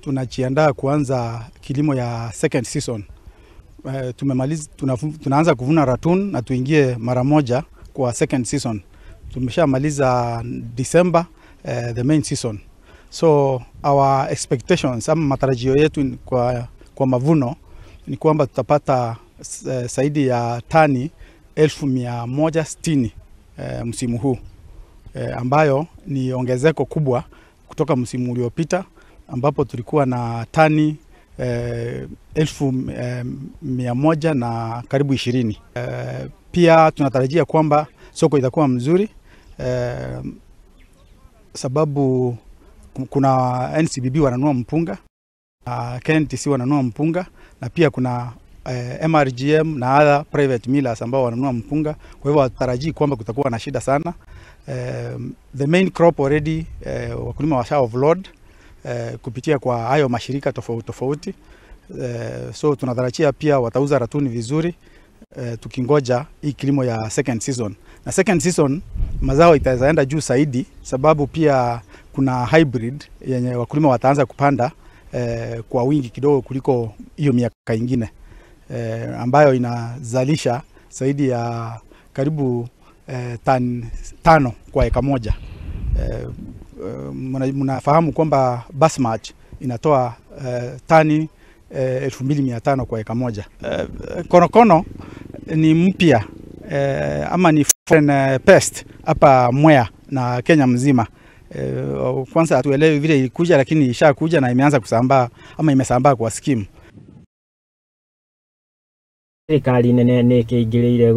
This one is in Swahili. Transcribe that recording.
Tunajiandaa kuanza kilimo ya second season. Tumemaliza, tunaanza kuvuna ratun na tuingie mara moja kwa second season. Tumeshamaliza December, the main season. So our expectations ama matarajio yetu kwa mavuno ni kwamba tutapata zaidi ya tani 160,000 msimu huu, ambayo ni ongezeko kubwa kutoka msimu uliopita ambapo tulikuwa na tani 100,000 na karibu 20. Pia tunatarajia kwamba soko itakuwa mzuri, sababu kuna NCBB wananunua mpunga, KNTC wananunua mpunga, na pia kuna MRGM na other private millers ambao wananunua mpunga. Kwa hivyo watarajii kwamba kutakuwa na shida sana. The main crop already, wakulima washa offload kupitia kwa hayo mashirika tofauti tofauti. So tunatarajia pia watauza ratuni vizuri, tukingoja hii kilimo ya second season. Na second season mazao itaenda juu zaidi, sababu pia kuna hybrid yenye wakulima wataanza kupanda kwa wingi kidogo kuliko hiyo miaka ingine, ambayo inazalisha zaidi ya karibu tani 5 kwa eka moja. Mnafahamu kwamba Basmati inatoa tani 2500 kwa eka moja. Konokono ni mpya, ama ni foreign pest hapa Mwea na Kenya mzima. Kwanza hatuelewi vile ilikuja, lakini ishakuja na imeanza kusambaa ama imesambaa kwa skimu. Thirikari nene nĩ ĩkĩingĩrĩire.